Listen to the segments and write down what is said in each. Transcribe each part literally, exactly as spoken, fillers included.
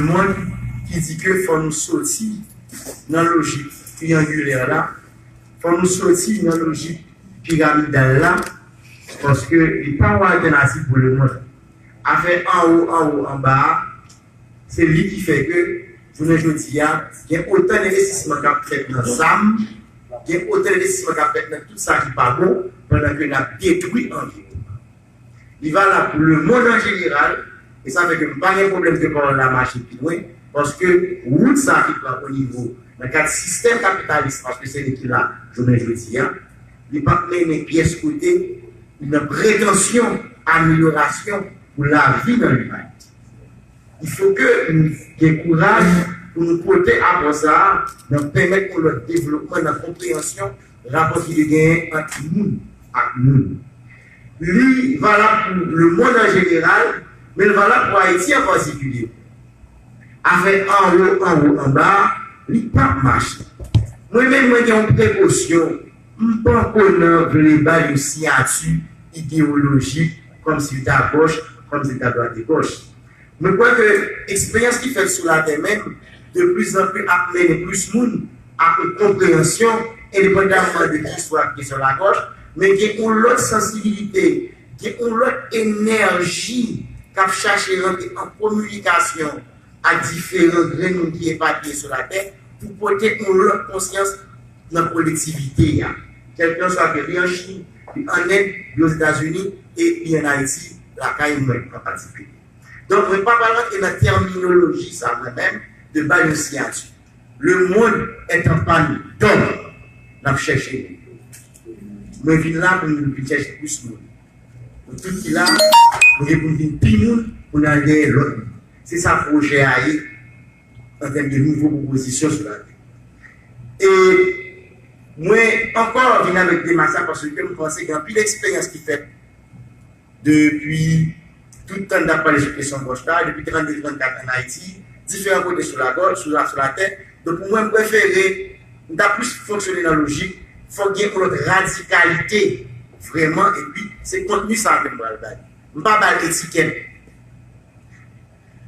Mwen ki di ke fò nou soti nan lojik triyangilè la, fò nou soti nan lojik piramidal la, paske li pa yon altènativ pou lemonn. Afè anwo, anwo, anba a, se li ki fè ke jounen jodi a, gen otan envestisman k ap fèt nan zam, gen otan envestisman k ap fèt nan tout sa ki pa bon, pandan ke n ap detwi anviwònman. Li valab pou lemonn an jeneral, e sa fè ke m pa gen pwoblèm ke pawòl la mache pi lwen, paske wout sa ki pran o nivo nan kad sistèm kapitalis, paske se li ki la jounen jodi a, li p ap mennen pyès kote nan pretansyon amelyorasyon pou lavi nan limanite. Il faut que nou gen kouraj pou nou pote apò sa a nan pèmèt yon lòt devlopman nan konpreyansyon rapò ki te genyen ant moun ak moun. Li valab pou lemonn an jeneral, men l valab pou Ayiti an patikilye. Afè anwo, anwo, anba, li p ap mache. Mwen menm, mwen gen yon prekosyon. M poko nan vle bay yon siyati ideyolojik, kòmsi l ta gòch, kòmsi l ta dwat e gòch. Mwen kwè ke eksperyans ki fèt sou latè menm, de plus en plus ap mennen plis moun a yon konpreyansyon, endepandamman de ki istwa ki sou lagòch, men gen yon lòt sansibilite, gen yon lòt enèji k ap chache rantre an kominikasyon ak diferan grenn moun ki epapiye sou latè pou pote yon lòt konsyans nan kolektivite a. Kèlkanswa ke li an Chin, li an End, li Ozetazini, e li an Ayiti, lakay mwen an patikilye. Donk, mwen pa pral rantre nan tèminoloji sa mwen menm, de bay yon siyati. Le monde est en panne d'hommes. N ap chèche moun. Mwen vin la pou m vin chèche plis moun. Nou tout ki la, nou gen pou n vin pi moun pou n al dèyè lòt moun. Se sa pwojè a ye, an tèm de nouvo pwopozisyon sou latè. E mwen ankò vin avèk demach sa paske m panse gen anpil eksperyans ki fèt depi tout tan n t ap pale sou kesyon gòch la, depi trannde trannkat ann Ayiti, diferan kote sou lagòch, sou la, sou latè. Donk, pou mwen, m prefere, m ta plis fonksyone nan lojik, fòk gen yon lòt radikalite, vrèman, epi se kontni sa ke m pral bay. M pa bay etikèt.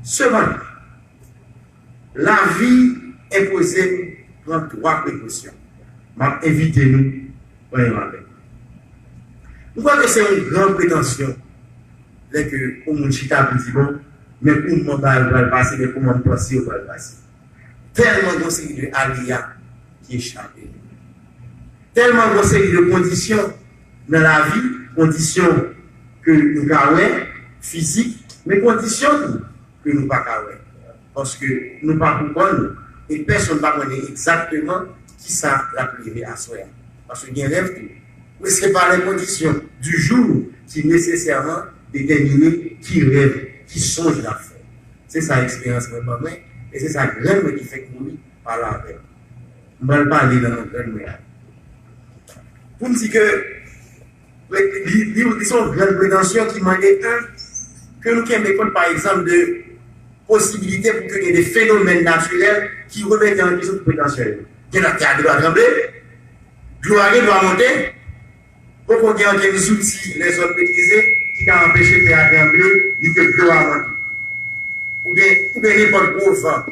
Sepandan, lavi enpoze m pran twa prekosyon. M ap envite nou pran yo avè m. M kwè ke se yon gran pretansyon lè ke yon moun chita pou di, bon, men kouman bagay yo pral pase, men kouman m panse yo pral pase. Tèlman gen yon seri de aleya ki echape nou. Tèlman gen yon seri de kondisyon nan lavi, kondisyon ke nou ka wè, fizik, men kondisyon tou ke nou pa ka wè. Paske nou pa pou kò nou, e pèsonn pa konnen egzakteman kisa l ap rive aswè a. Paske gen rèv tou. Men se pa les conditions du jour ki nesesèman detèmine ki rèv, ki sonj n ap fè. Se sa eksperyans mwen ban mwen, e se sa grann mwen ki fèk mouri pale avè m. M pral pale nan non grann mwen an. Pou m di ke li, li, li se yon grann pretansyon ki mande, en, ke nou kenbe kont, pa egzanp, de posibilite pou ke gen de fenomèn natirèl ki remete an kesyon tout pretansyon yo. Gen latè a gen dwa tranble, dlo a gen dwa monte, poko gen ankenn zouti lèzòm metrize ki ka anpeche tè a tranble, ni ke dlo a monte. Oubyen, oubyen nenpòt gwo van,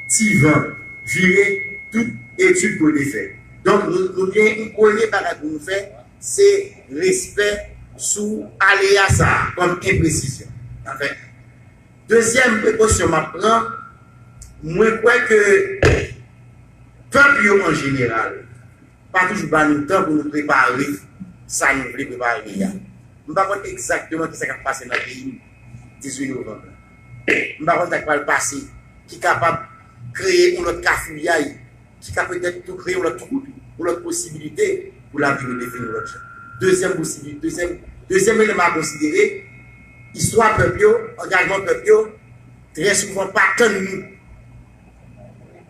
ti van, vire, tout etid pou defè. Donk, nou, nou gen yon premye bagay pou nou fè, se respè sou aleya sa a kòm enpresizyon. Anfen, dezyèm prekosyon m ap pran, mwen kwè ke pèp yo an jeneral pa toujou ba nou tan pou nou prepare sa nou vle prepare a. M pa konn egzakteman kisa k ap pase nan peyi m dizuit novanm la. M pa konn sa k pral pase ki kapab kreye yon lòt kafouyay, ki ka petèt tou kreye yon lòt twou, yon lòt posibilite pou lavi redefini yon lòt jan. Dezyèm posibilite, dezyèm, dezyèm eleman a konsidere, istwa pèp yo, angajman pèp yo, trè souvan pa tann nou.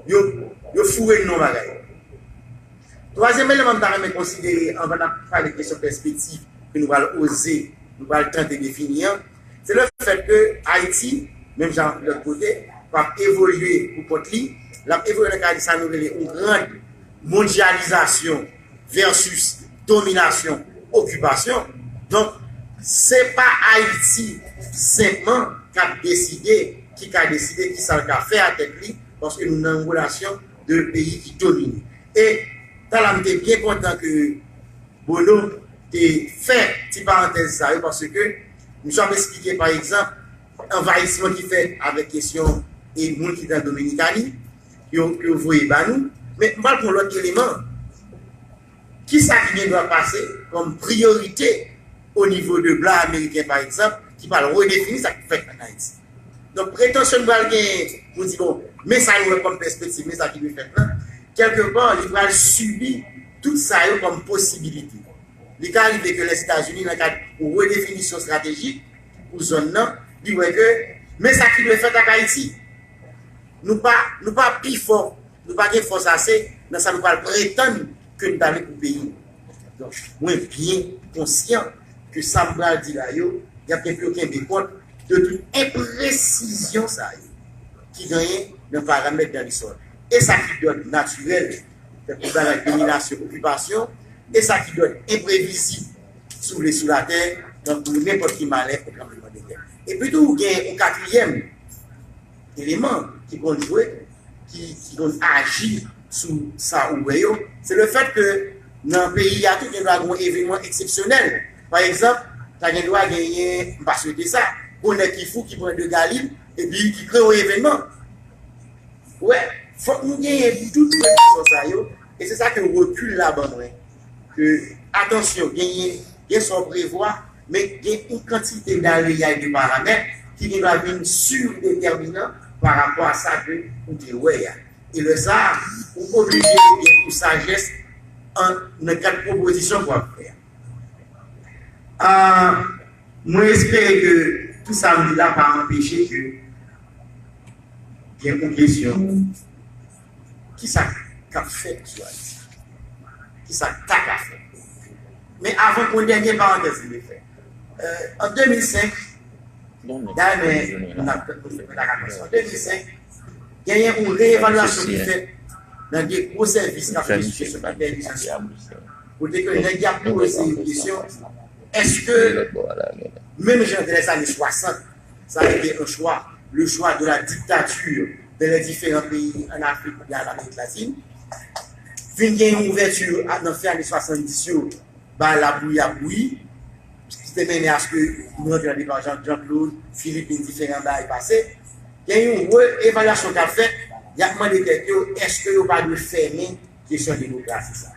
Yo, yo foure n nan bagay. Twazyèm eleman m ta renmen konsidere anvan n ap pale kesyon pèspektiv ke nou pral oze, nou pral tante defini an, se le fèt ke Ayiti, menm jan lòt kote, p ap evolye pou kont li, l ap evolye nan kad sa nou rele yon grand mondyalizasyon versus dominasyon, okipasyon. Donk, se pa Ayiti senpman k ap deside ki ka deside ki sa l ka fè a tèt li, paske nou nan yon relasyon de peyi ki domine. E talè a m te byen kontan ke Bono te fè ti parantèz sa yo, paske misye ap esplike, pa egzanp, anvayisman ki fèt avèk kesyon e moun ki nan Dominikani, yo, yo voye ba nou. Men m pral pran lòt eleman. Kisa ki gen dwa pase kòm priyorite o nivo de blan ameriken, pa egzanp, ki pral redefini sa k fèt ann Ayiti? Donk, pretansyon nou pral genyen pou di, bon, men sa nou wè kòm pèspektiv, men sa ki dwe fèt la, kèlkepa, li pral sibi tout sa yo kòm posibilite. Li ka rive ke Lèzetazini, nan kad yon redefinisyon estratejik pou zòn nan, li wè ke men sa ki dwe fèt ak Ayiti. Nou pa, nou pa pi fò, nou pa gen fòs ase nan sa nou pral pretann ke n ta vle pou peyi nou. Donk, mwen byen konsyan ke sa m pral di la yo, y ap gen pou yo kenbe kont de tout enpresizyon sa yo ki genyen nan paramèt dan listwa. E sa ki dòt natirèl, tankou bagay dominasyon, okipasyon, e sa ki dòt enprevizib, si w vle, sou latè, tankou nenpòt ki malè, tankou tranblemanntè. Epi tou, ou gen yon katriyèm eleman ki konn jwe, ki, ki konn aji sou sa ou wè yo, se lefèt ke nan peyi a tou gen dwa gen yon evènman eksepsyonèl. Pa egzanp, ta gen dwa genyen, m pa swete sa, yon nèg ki fou ki pran de galil epi ki kreye yon evènman. Wè, fòk nou genyen tout prekosyon sa yo, e se sa ke rekil la ban mwen. Ke, atansyon, genyen, gen sa w prevwa, men gen yon kantite dareyay de paramèt ki gen dwa vin sirdetèminan pa rapò a sa ke ou te wè a. E lè sa a, ou oblije gen yon sajès an, nan kad pwopozisyon ke w ap fè a. Ah, mwen espere ke tout sa m di la pa anpeche ke gen yon kesyon. Kisa k ap fèt sou Ayiti? Kisa k ta ka fèt? Men avan pou yon dènye parantèz m vle fè. Euh, an de mil senk, dayè, men, n ap, n ap, an de mil senk, genyen yon reevalyasyon ki fèt nan de gwo sèvis k ap fè sou kesyon entèlijans. Kote ke nèg y ap poze yon kesyon, èske menm jan ke lèzane swasant, sa a te yon chwa, le choix de la dictature dans les différents pays en Afrique oubyen an Amerik Latin, vin gen yon ouvèti a, nan fen ane swasanndis yo, ba labouyi ap bouyi, ki te mennen aske nou rantre nan depatman Jean, Jean Claude, Philippe, vin diferan bagay pase. Gen yon re-evalyasyon k ap fèt, y ap mande tèt yo, èske yo pa dwe fèmen kesyon demokrasi sa?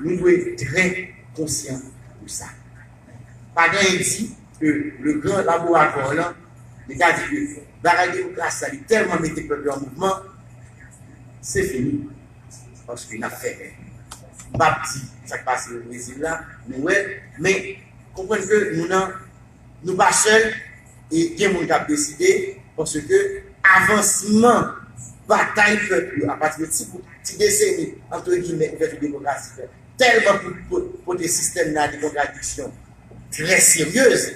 Nou dwe trè konsyan de sa. Pa gen anyen di ke le gran laboratwa lan, li ka di ke bagay demokrasi sa, li tèlman mete pèp yo an mouvman, se fini. Paske n ap fèmen. M p ap di sa k pase o Brezil la, nou wè, men konprann ke nou nan, nou pa sèl, e gen moun k ap deside, paske avansman batay pèp yo apati de ti bout, ti deseni, antre giyimè, ouvèti demokratik la, tèlman pou, pou pote sistèm nan a de kontradiksyon trè seryez,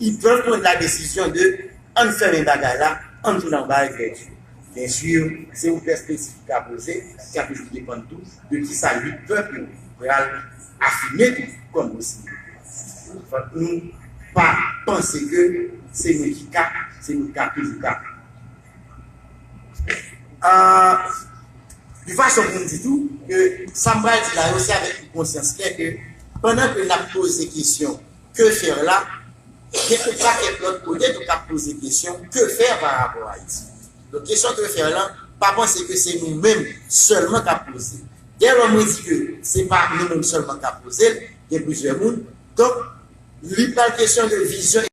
ils peuvent prendre la décision de ann fèmen bagay la, ann tounen yon bagay pèdi. Byen si, se yon pèspektiv ki ka poze, ki ap toujou depann tou de kisa lit pèp yo pral afime tou kòm posiblite. Fòk nou pa panse ke se nou ki ka, se nou ki ka toujou ka. Ah, de fason pou m di tou ke sa m pral di la yo, se avèk yon konsyans klè ke pandan ke n ap poze kesyon "Que faire là?", gen yon pakèt lòt kote tou k ap poze kesyon "Que faire par rapport à Haïti?". Donk, kesyon "Que faire" lan, pa panse ke se nou menm sèlman k ap poze. Dèlò mwen di ke se pa nou menm sèlman k ap poze l, gen plizyè moun. Donk, li pral kesyon de vizyon